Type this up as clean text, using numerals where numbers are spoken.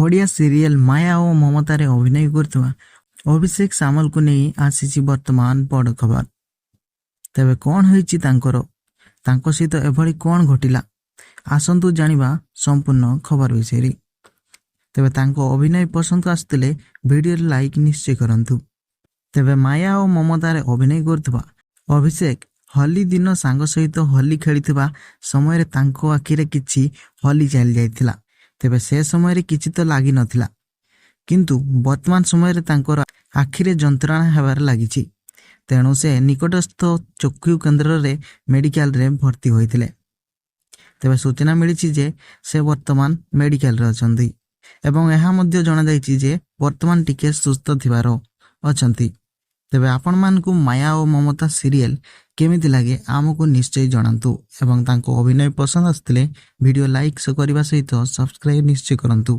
Odia serial ମାୟା ଓ ମମତାରେ ଅଭିନୟ କରୁଥିବା ଅଭିଷେକ ସାମଲକୁ ନେଇ ଆସିଛି ବର୍ତ୍ତମାନ ବଡ଼ ଖବର। ତେବେ କ'ଣ ହୋଇଛି ତାଙ୍କର, ତାଙ୍କ ସହିତ ଏଭଳି କ'ଣ ଘଟିଲା, ଆସନ୍ତୁ ଜାଣିବା ସମ୍ପୂର୍ଣ୍ଣ ଖବର ବିଷୟରେ। ତେବେ ତାଙ୍କ ଅଭିନୟ ପସନ୍ଦ ଆସୁଥିଲେ ଭିଡ଼ିଓରେ ଲାଇକ୍ ନିଶ୍ଚୟ କରନ୍ତୁ। ତେବେ ମାୟା ଓ ମମତାରେ ଅଭିନୟ କରୁଥିବା ଅଭିଷେକ ହୋଲି ଦିନ ସାଙ୍ଗ ସହିତ ହୋଲି ଖେଳିଥିବା ସମୟରେ ତାଙ୍କ ଆଖିରେ କିଛି ହୋଲି ଚାଲି ଯାଇଥିଲା। ତେବେ ସେ ସମୟରେ କିଛି ତ ଲାଗିନଥିଲା, କିନ୍ତୁ ବର୍ତ୍ତମାନ ସମୟରେ ତାଙ୍କର ଆଖିରେ ଯନ୍ତ୍ରଣା ହେବାରେ ଲାଗିଛି। ତେଣୁ ସେ ନିକଟସ୍ଥ ଚକ୍ଷୁ କେନ୍ଦ୍ରରେ ମେଡିକାଲରେ ଭର୍ତ୍ତି ହୋଇଥିଲେ। ତେବେ ସୂଚନା ମିଳିଛି ଯେ ସେ ବର୍ତ୍ତମାନ ମେଡିକାଲରେ ଅଛନ୍ତି ଏବଂ ଏହା ମଧ୍ୟ ଜଣାଯାଇଛି ଯେ ବର୍ତ୍ତମାନ ଟିକେ ସୁସ୍ଥ ଥିବାର ଅଛନ୍ତି। ତେବେ ଆପଣମାନଙ୍କୁ ମାୟା ଓ ମମତା ସିରିଏଲ କେମିତି ଲାଗେ, ଆମକୁ ନିଶ୍ଚୟ ଜଣାନ୍ତୁ ଏବଂ ତାଙ୍କ ଅଭିନୟ ପସନ୍ଦ ଆସୁଥିଲେ ଭିଡ଼ିଓ ଲାଇକ୍ କରିବା ସହିତ ସବସ୍କ୍ରାଇବ୍ ନିଶ୍ଚୟ କରନ୍ତୁ।